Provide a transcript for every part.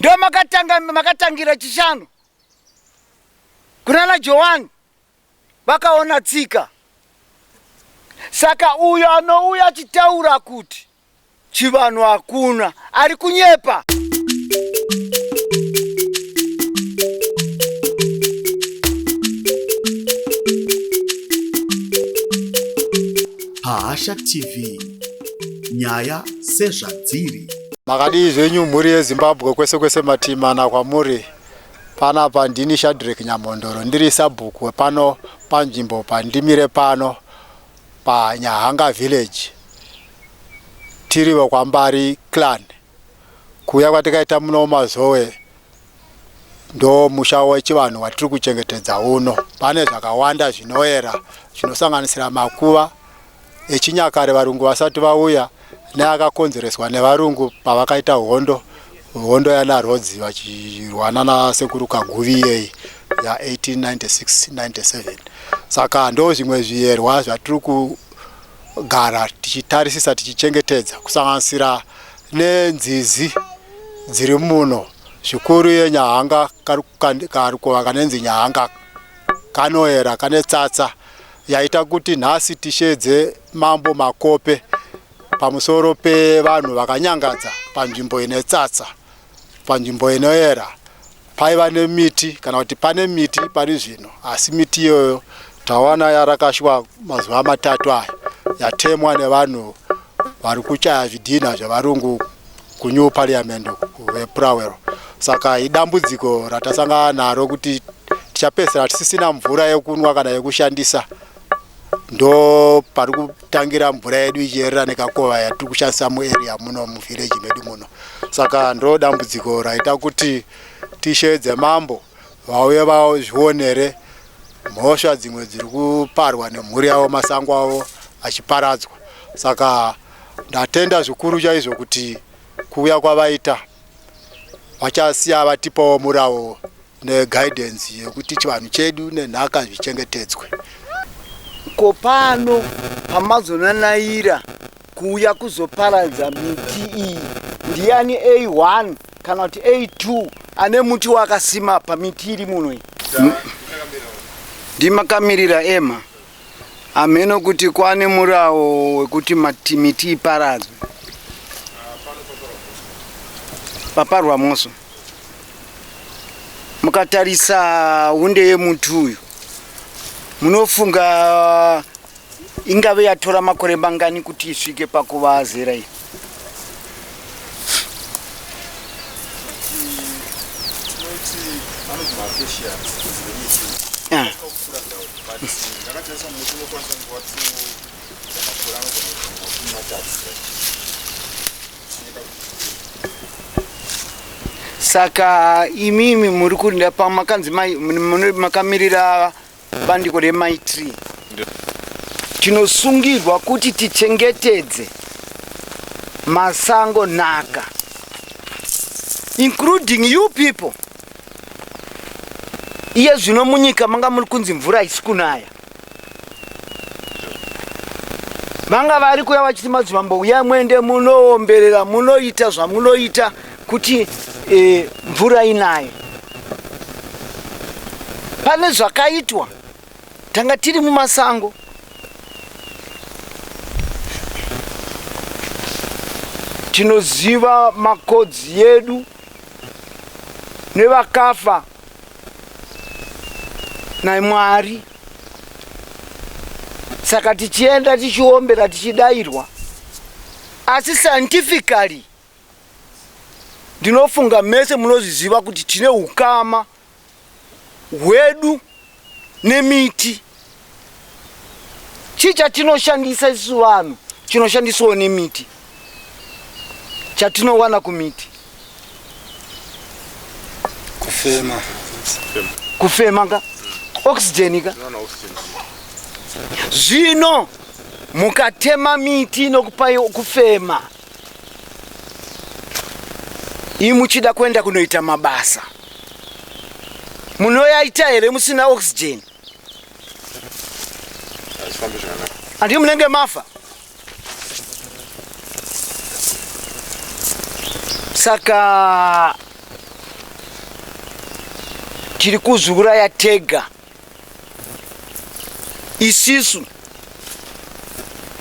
Ndo makatanga makatangira chishanu kunana Johani vakaona tsika. Saka uyo anouya achitaura kuti chivanhu hakuna ari kunyepa. Pahasha TV nyaya sezvadziri. Makadii zvenyu mhuri yeZimbabwe kwese kwese matimana kwamuri. Panapa ndini Shadreck Nyamhondoro ndiri sabhuku wepano panzvimbo pandimire pano paNyahanga village tiri vekwaMbari clan. Kuuya kwatikaita muno muMazowe ndo musha wechivanhu watiri kuchengetedza uno. Pane zvakawanda zvinoera zvinosanganisira makuva echinyakare varungu vasati vauya neakakonzereswa nevarungu pavakaita hondo hondo yana Rhodes vachirwana nasekuru Kaguvi iyeyi ya 1896 97 saka ndo zvimwe zviyerwa zvatiri kugara tichitarisisa tichichengetedza kusanganisira nenzizi dziri muno zvikuru yenyahanga karukova kanenzi nyahanga kanoera kane tsatsa yaita kuti nhasi tisheedze Mambo Makope pamusoro pevanhu vakanyangadza panzvimbo ine tsatsa, panzvimbo inoera. Paiva nemiti kana kuti pane miti pari zvino, asi miti iyoyo tawana yarakashwa mazuva matatu aya yatemwa nevanhu vari kuchaya zvidhinha zvevarungu kuNew Parliament vePurawero. Saka idambudziko ratasangana naro kuti tichapedzisira tisisina mvura yekunwa kana yekushandisa. Ndo pari kutangira mvura yedu ichiyerera nekakova yatiri kushandisa muarea muno muvillage medu muno. Saka ndo dambudziko raita kuti tisheedze mambo vauye vazvionere mhosva dzimwe dziri kuparwa nemhuri yavo, masango avo achiparadzwa. Saka ndatenda zvikuru chaizvo kuti kuuya kwavaita vachasiya vatipawo murawo neguidance yekuti chivanhu chedu nenhaka zvichengetedzwe. Ko pano pamazonanaira kuuya kuzoparadza miti iyi ndiyani A1 kana kuti A2 ane muti waakasima pamiti iri muno iyi? Ndimakamirira ema hameno kuti kwane murawo wekuti miti iparadzwe paparwa mhosva. Mukatarisa hunde yemuti uyu munofunga ingave yatora makore mangani kuti isvike pakuva zera iri? Saka imimi muri kurinda pamakanzi makamirira bandiko remaitri tinosungirwa kuti tichengetedze masango nhaka including you people iye zvino munyika manga muri kunzi mvura haisi kunaya vanga vari kuya vachiti madzimambo uya mwende munoomberera munoita zvamunoita kuti e, mvura inaye pane zvakaitwa tanga tiri mumasango tinoziva makodzi yedu nevakafa naMwari saka tichienda tichiombera tichidairwa asi scientifically ndinofunga mese munozviziva kuti tine ukama hwedu nemiti chii chatinoshandisa isu vanhu chinoshandiswawo nemiti chatinowana kumiti kufema kufema ka oxygen ka zvino mukatema miti inokupai kufema imi muchida kuenda kunoita mabasa munoyaita here musina oxygen handi munenge mafa saka Tiri kuzviuraya tega isisu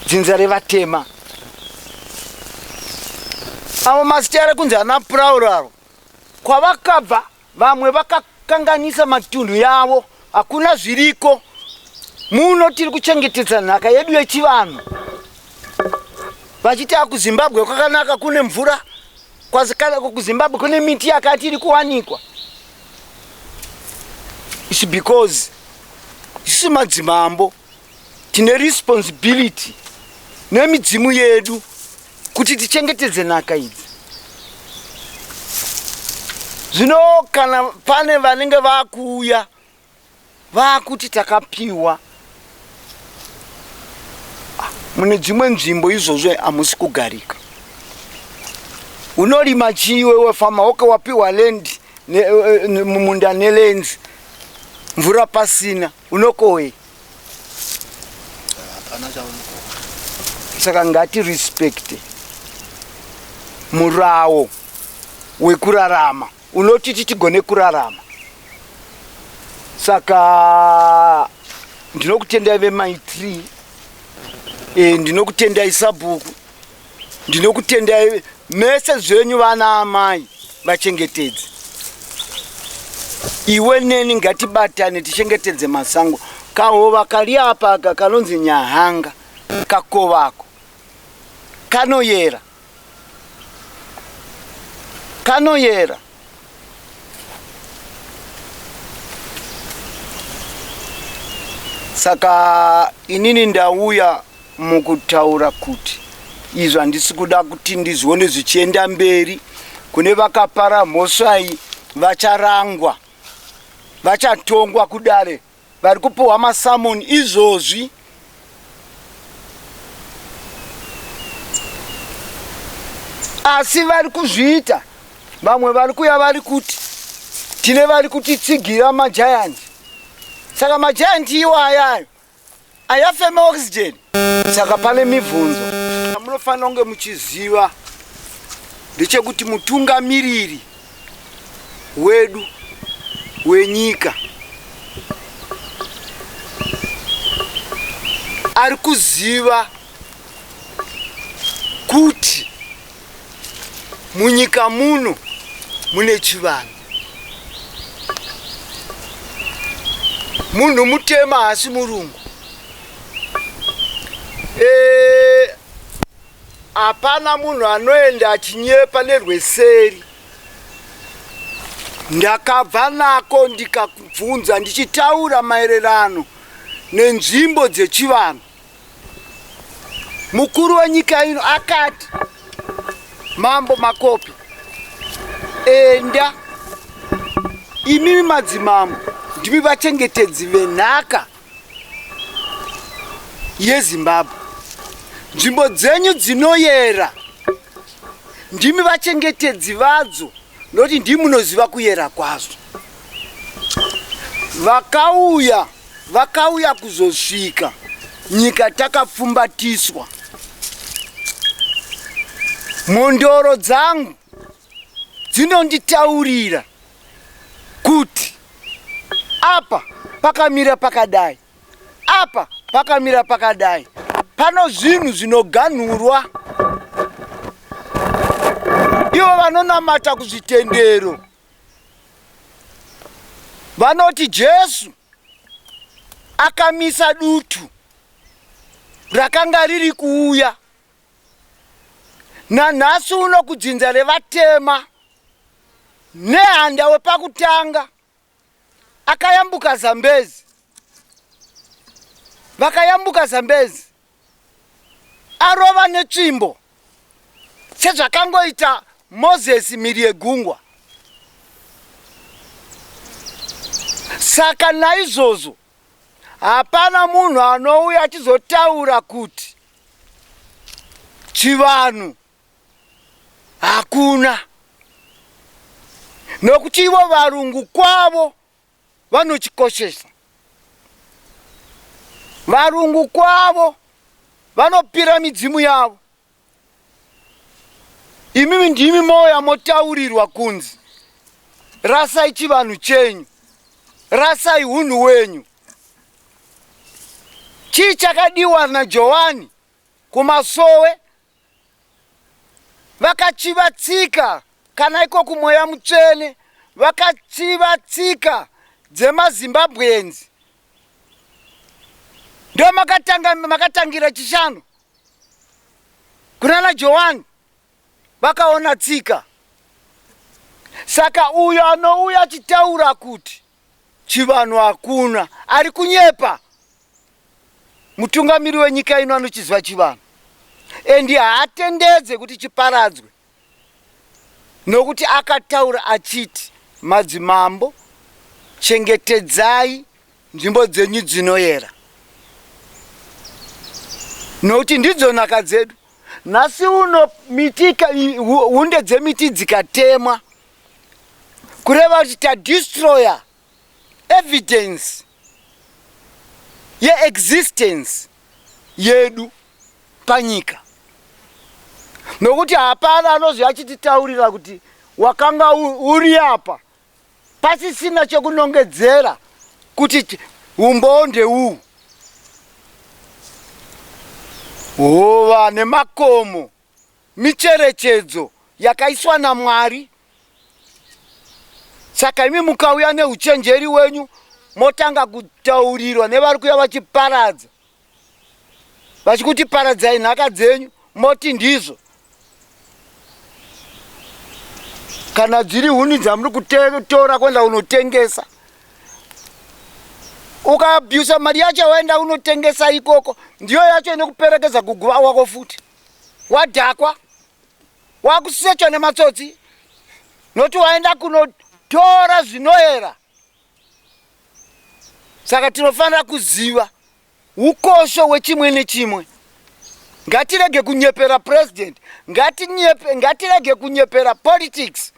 dzinza revatema. Avo mazita ari kunzi ana Purauraro kwavakabva vamwe vakakanganisa matunhu yavo, hakuna zviriko muno. Tiri kuchengetedza nhaka yedu yechivanhu, vachiti akuZimbabwe kwakanaka, kune mvura, kuZimbabwe kune miti yakati iri kuwanikwa. It's because isusu madzimambo tine responsibility nemidzimu yedu kuti tichengetedze nhaka idzi. Zvino kana pane vanenge vakuuya vakuti takapiwa mune dzimwe nzvimbo, izvozvo hamusi kugarika. Unorima chii iwewe fama? Oke, wapiwa land mumunda nelenzi, mvura pasina, unokohwei? Hapana chaunokohwa. Saka ngatirespecte murawo wekurarama unotiti tigone kurarama. Saka ndinokutendai vemaitri, ndinokutendai sabhuku, ndinokutendai mese zvenyu vana amai vachengetedzi. Iwe neni ngatibatane tichengetedze masango. Kahova kari apa aka kanonzi Nyahanga, kakovako kanoyera, kanoyera. Saka inini ndauya mukutaura kuti izvo handisi kuda kuti ndizvione zvichienda mberi. Kune vakapara mhosva iyi vacharangwa, vachatongwa kudare, vari kupiwa masamoni izvozvi. Asi vari kuzviita vamwe vari kuya vari kuti tine vari kutitsigira, magiant. Saka magiant iwayayo ayafema oxygen. Saka pane mibvunzo munofanira kunge muchiziva, ndechekuti mutungamiriri wedu wenyika ari kuziva kuti munyika muno mune chivanhu. Munhu mutema, haasi murungu. Hapana munhu anoenda achinyepa nerweseri. Ndakabva nako ndikakubvunza ndichitaura maererano nenzvimbo dzechivanhu. Mukuru wenyika ino akati, "Mambo Makopi, enda, imimi madzimambo ndimi vachengetedzi venhaka yeZimbabwe. Nzvimbo dzenyu dzinoyera, ndimi vachengetedzi vadzo, nokuti ndimi munoziva kuyera kwazvo." Vakauya, vakauya kuzosvika nyika takapfumbatiswa. Mhondoro dzangu dzinonditaurira kuti apa pakamira pakadai, apa pakamira pakadai, pano zvinhu zvinoganhurwa. Ivo vanonamata kuzvitendero vanoti Jesu akamisa dutu rakanga riri kuuya. Nanhasi uno kudzinza revatema, Nehanda wepakutanga akayambuka Zambezi, vakayambuka Zambezi arova netsvimbo sezvakangoita Mozisi mhiri yegungwa. Saka naizvozvo hapana munhu anouya achizotaura kuti chivanhu hakuna, nokuti ivo varungu kwavo vanochikoshesa. Varungu kwavo vanopira midzimu yavo. Imimi ndimi moya motaurirwa kunzi rasai chivanhu chenyu. Rasai hunhu hwenyu. Chii chakadiwa naJohani kumasowe? Vakachiva tsika kana iko kumweya mutsvene, vakachiva tsika dzemaZimbabweans. Ndo makatanga makatangira chishanu kunana Johani vakaona tsika. Saka uyo anouya achitaura kuti chivanhu hakuna ari kunyepa. Mutungamiri wenyika ino anochiziva chivanhu endi haatendedze kuti chiparadzwe nokuti akataura achiti madzimambo chengetedzai nzvimbo dzenyu dzinoyera nokuti ndidzo nhaka dzedu. Nhasi uno miti hunde dzemiti dzikatemwa kureva kuti tadestroya evidence yeexistence yedu panyika nokuti hapana anozouya achititaurira kuti wakanga uri apa pasisina chekunongedzera kuti umbowo ndeuhu. Hova nemakomo micherechedzo yakaiswa naMwari. Saka imi mukauya neuchenjeri wenyu motanga kutaurirwa nevari kuya vachiparadza vachikuti paradzai nhaka dzenyu moti ndizvo. Kana dziri huni dzamuri kutora kuenda kunotengesa, ukaabhusa mari yacho waenda unotengesa ikoko, ndiyo yacho inokuperekedza kuguva wako futi. Wadhakwa, wakusechwa nematsotsi, noti waenda kunotora zvinoera. Saka tinofanira kuziva ukosho wechimwe nechimwe. Ngatirege kunyepera president, ngatirege kunyepera politics.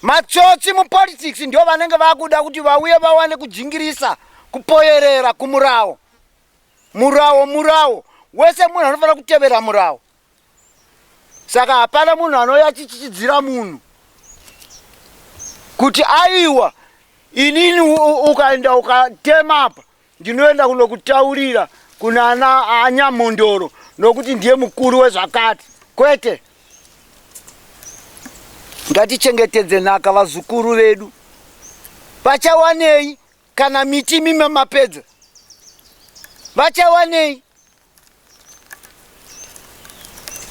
Matsotsi mupolitics ndio vanenge vakuda kuti vauye vawane kujingirisa, kupoyerera kumurawo. Murawo, murawo wese munhu anofanira kutevera murawo. Saka hapana munhu anouya achichichidzira munhu kuti aiwa inini ukaenda ukatema apa ndinoenda kunokutaurira kuna ana anyamondoro nokuti ndiye mukuru wezvakati. Kwete, ngatichengetedze nhaka vazukuru vedu vachawanei kana miti mime mapedza vachawanei?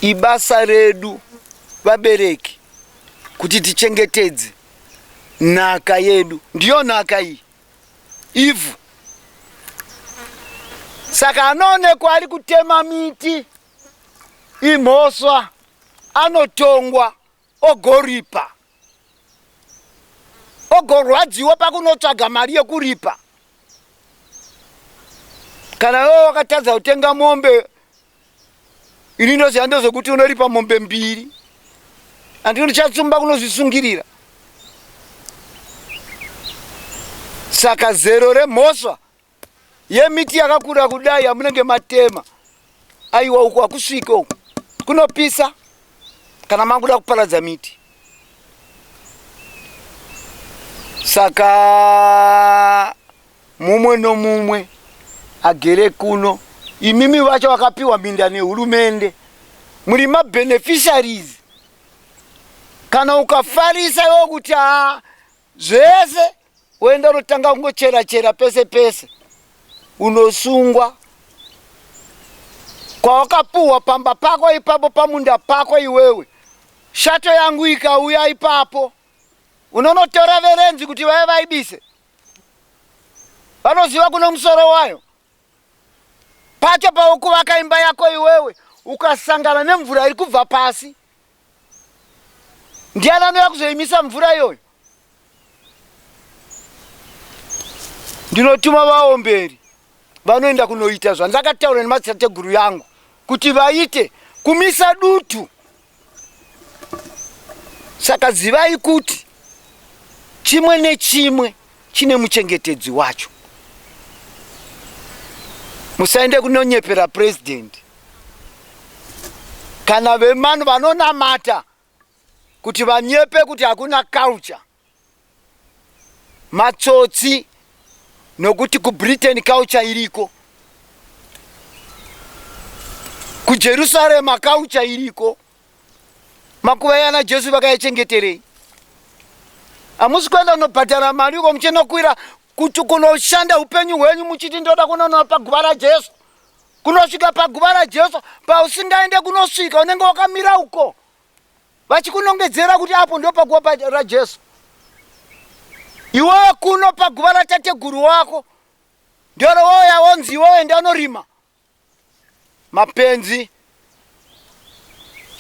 Ibasa redu vabereki kuti tichengetedze nhaka yedu. Ndiyo nhaka iyi, ivhu. Saka anoonekwa ari kutema miti imhosva, anotongwa ogoripa, ogorwadziwa pakunotsvaga mari yekuripa. Kana iwe wakatadza kutenga mombe, ini ndoziva ndezvekuti unoripa mombe mbiri, andino ndichatsumba kunozvisungirira. Saka zero remhosva yemiti yakakura kudai yamunenge matema, aiwa uku hakusvike, uku kunopisa kana makuda kuparadza miti. Saka mumwe nomumwe agere kuno, imimi vacho vakapiwa minda nehurumende, muri mabeneficiaries. Kana ukafarisa iwe kuti haa zvese woenda unotanga kungochera chera pese pese, unosungwa. Kwawakapuhwa pamba pako ipapo, pamunda pako iwewe, shato yangu ikauya ipapo, unonotora verenzi kuti vaya vaibise, vanoziva kuno musoro wayo. Pacho paukuvaka imba yako iwewe, ukasangana nemvura iri kubva pasi, ndiani anouya kuzoimisa mvura iyoyo? Ndinotuma vaomberi vanoenda kunoita zvandakataura nemadzitateguru yangu kuti vaite, kumisa dutu. Saka zivai kuti chimwe nechimwe chine muchengetedzi wacho. Musaende kunonyepera president kana vemanu vanonamata kuti vanyepe kuti hakuna culture. Matsotsi nokuti kuBritain culture iriko. KuJerusarema culture iriko. Makuva yana Jesu vakayachengeterei? Hamusi kuenda kunobhadhara mari uko muchinokwira kuti kunoshanda upenyu hwenyu muchiti ndoda kunonoa paguva raJesu. Kunosvika paguva raJesu pausingaende kunosvika unenge wakamira uko vachikunongedzera kuti apo ndo paguva raJesu. Iwewe kuno paguva ratateguru wako ndorowoya wonzi iwewe enda unorima. Mapenzi,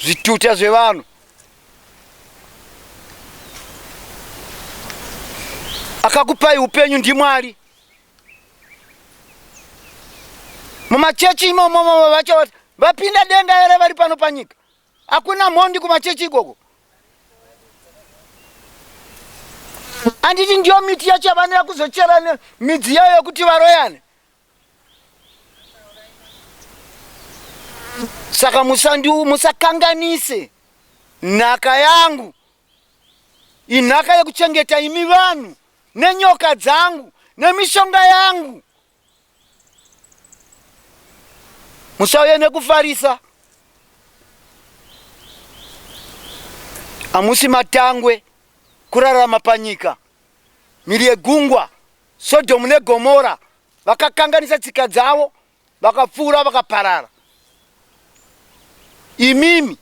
zvituta zvevanhu. Akakupai upenyu ndiMwari. Mumachechi imomo vacho vapinda denga here vari pano panyika? Hakuna mhondi kumachechi ikoko. Anditi ndiyo miti yacho yavanoya kuzochera midzi yayo yekuti varoyane. Saka musakanganise nhaka yangu. Inhaka yekuchengeta imi vanhu nenyoka dzangu nemishonga yangu. Musauye nekufarisa. Hamusi matangwe kurarama panyika. Mhiri yegungwa, Sodhomu neGomora vakakanganisa tsika dzavo vakapfuura vakaparara. Imimi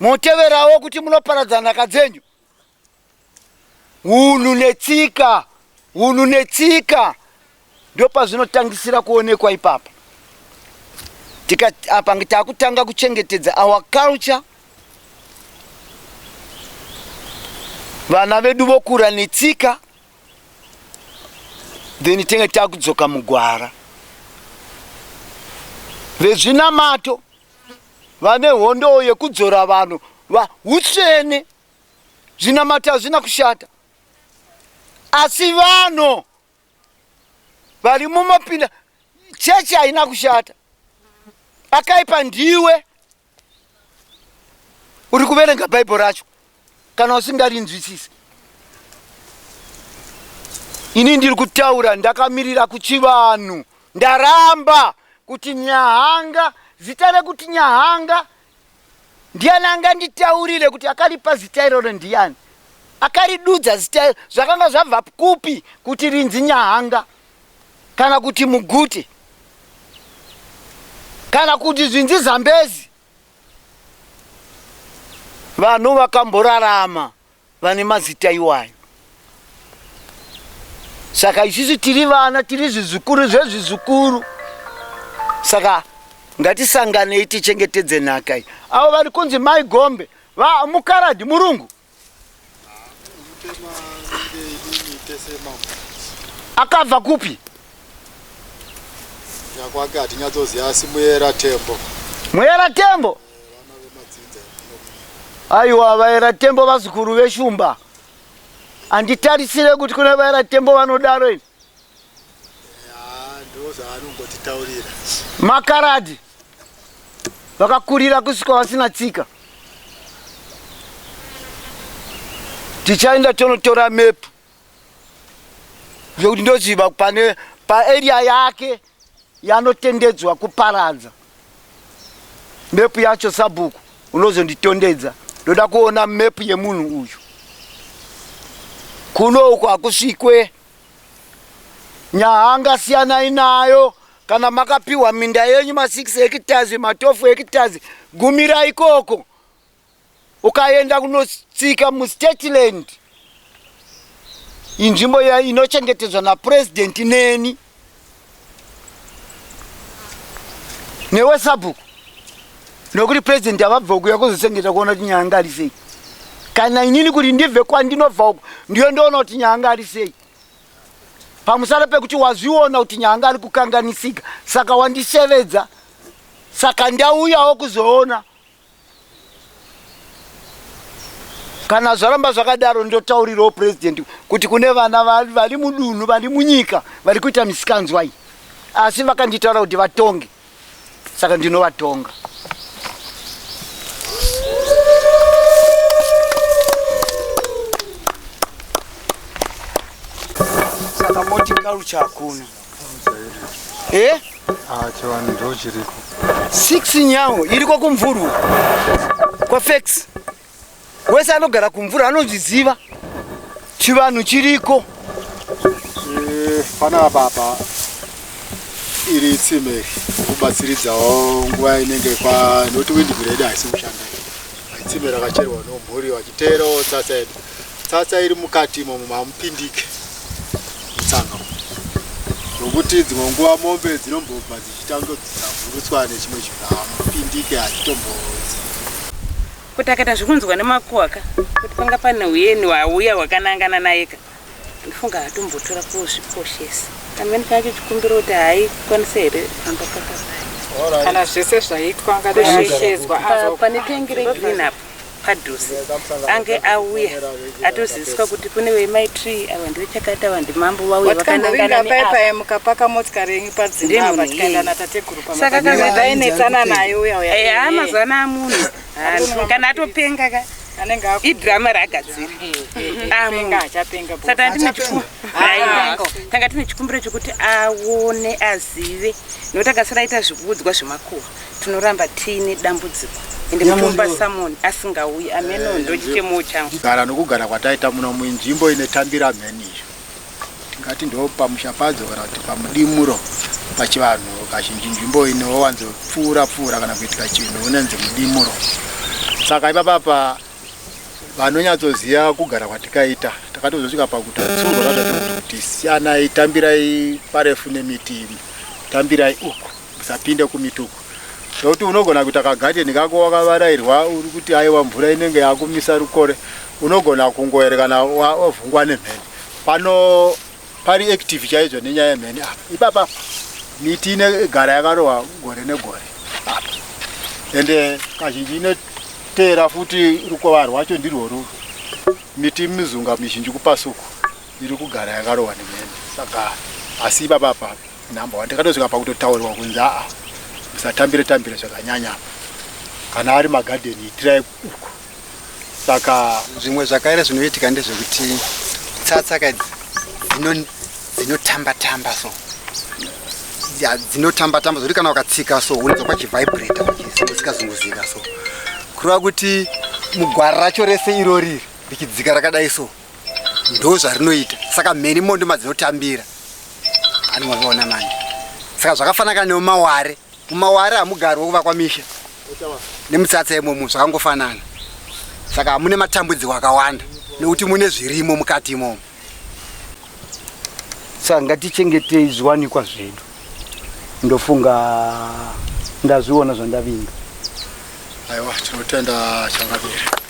moteverawo kuti munoparadza nhaka dzenyu. Hunhu netsika, hunhu netsika ndopazvinotangisira kuonekwa ipapa. Tika apa takutanga kuchengetedza our culture. Vana vedu vokura netsika, then tenge takudzoka mugwara. Vezvinamato vane hondo yekudzora vanhu hutsvene. Zvinamato hazvina kushata, asi vanhu vari mumapinda chechi haina kushata. Akaipa ndiwe uri kuverenga bhaibheri racho kana usingarinzwisisi. Ini ndiri kutaura ndakamirira kuchivanhu, ndaramba kuti Nyahanga, zita rekuti Nyahanga ndiani anganditaurire kuti akaripa zita iroro ndiani? Akaridudza zita zvakanga zvabva kupi kuti rinzi Nyahanga kana kuti Mugute kana kuti zvinzi Zambezi? Vanhu vakamborarama vane mazita iwayo. Saka isusu tiri vana, tiri zvizukuru zvezvizukuru. Saka ngatisanganei tichengetedze nhaka iyi. Avo vari kunzi Mai Gombe, va mukaradhi murungu. Akabva kupi? Nyakwake hatinyatsoziva asi muyera tembo. Muyera tembo? Aiwa vaera tembo vazukuru veshumba. Handitarisire kuti kune vaera tembo vanodaro ini. Ndozvaanongotitaurira. Makaradhi vakakurira kusvika vasina tsika. Tichaenda tonotora mepu zvekuti ndoziva pane paarea yake yanotendedzwa kuparadza mepu yacho. Sabhuku unozonditondedza, ndoda kuona mepu yemunhu uyu. Kuno uku hakusvikwe. Nyahanga siyanai nayo. Kana makapiwa minda yenyu ma 6 hectares, matofu hectares, gumira ikoko. Ukaenda kunotsika mustateland, inzvimbo inochengetedzwa napresident neni newe sabhuku, nokuti president havabva kuya kuzochengeta kuona kuti nyanga ari sei. Kana inini kuti ndibve kwandinobva uku ndiyo ndoona kuti nyanga ari sei, pamusana pekuti wazviona kuti nyanga ari kukanganisika, saka wandishevedza, saka ndauyawo kuzoona. Kana zvaramba zvakadaro, ndotaurirawo president kuti kune vana vari mudunhu, vari munyika, vari kuita misikanzwa iyi, asi vakanditaura kuti vatonge, saka ndinovatonga. Saka moti culture hakuna. Eh? Ah, chivanhu ndo chiriko. 6 nyawo iriko kumvurwa kwafex. Wese anogara kumvura anozviziva. Chivanhu chiriko. Eh, panapa apa iri itsime kubatsiridzawo nguva inenge kwa nokuti windmill yedu haisi kushanda itsime rakacherwa nomhuri vachiteerawo tsatsa yedu tsatsa iri mukati imomo mamupindike mutsanga nokuti dzimwe nguva mombe dzinombobva dzichitanga dzavhurutswa nechimwe chinhu hamupindike hachitombodzi Kuti akaita zvekunzwa nemakuhwa ka kuti panga pane huyeni hwauya hwakanangana naye ka ndofunga hatombotora kuzvikoshesa amene changa chikumbiro kuti haikwanisa here kufamba pakadai kana zvese zvaitwa ngadasheshedzwa pane tengi regreen apo padhuze ange auya atoziviswa kuti kune vemaitree ava ndevechakati ava ndimambo vauya vakanangana neapa mukapaka motikari yenyu padzimba apa tikaenda natateguru pamaainetsana naye uya uya eya mazuva ano amunhu kana atopenga ka idrama raagadzira saka tanga tine chikumbiro chekuti aone azive nekuti akasara aita zvikuudzwa zvemakuhwa tinoramba tiine dambudziko ende mutomba samoni asingauyi ameno ndochichemuwo changu gara nokugara kwataita muno muinzvimbo inetambira mheni iyo tingati ndo pamusha padzo kana kuti pamudimuro pachivanhu kazhinji nzvimbo inowanzopfuura pfuura kana kuitika chinhu unenzi mudimuro saka ipapapa vanonyatsoziva kugara kwatikaita takatozosvika pakutatsurwa tatati kuti siyanai tambirai parefu nemiti imi tambirai uku musapinde kumiti uku nokuti unogona kuita kagadheni kako wakavarairwa uri kuti aiwa mvura inenge yakumisa rukore unogona kungoerekana wavhungwa nemheni pano pari active chaizvo nenyaya yemheni apa ipapa miti inegara yakarohwa gore negore apa ende kazhinji inoteera futi rukova rwacho ndirworwo miti mizunga mizhinji kupasuku iri kugara yakarohwa nemheni saka asi ipapa apa number one takatosvika pakutotaurirwa kunzi aa musatambire tambire zvakanyanya apa kana ari magadheni itirai uku saka zvimwe zvakaire zvinoitika ndezvekuti tsatsaka dzinotamba tamba so dzinotamba tamba zvokuti kana ukatsika so unonzwa kwachivibrata kwachizunguzika zunguzika so kureva kuti mugwara racho rese irori richidzika rakadai so ndo zvarinoita saka mheni mondo madzinotambira ani mavona manje saka zvakafanana nemumaware mumaware hamugarwe kuvakwa misha nemutsatsa imomo zvakangofanana saka hamune matambudziko akawanda nekuti mune zvirimo mukati imomo saka ngatichengetei zviwanikwa zvedu ndofunga ndazviona zvandavinga aiwa tinotenda changamire.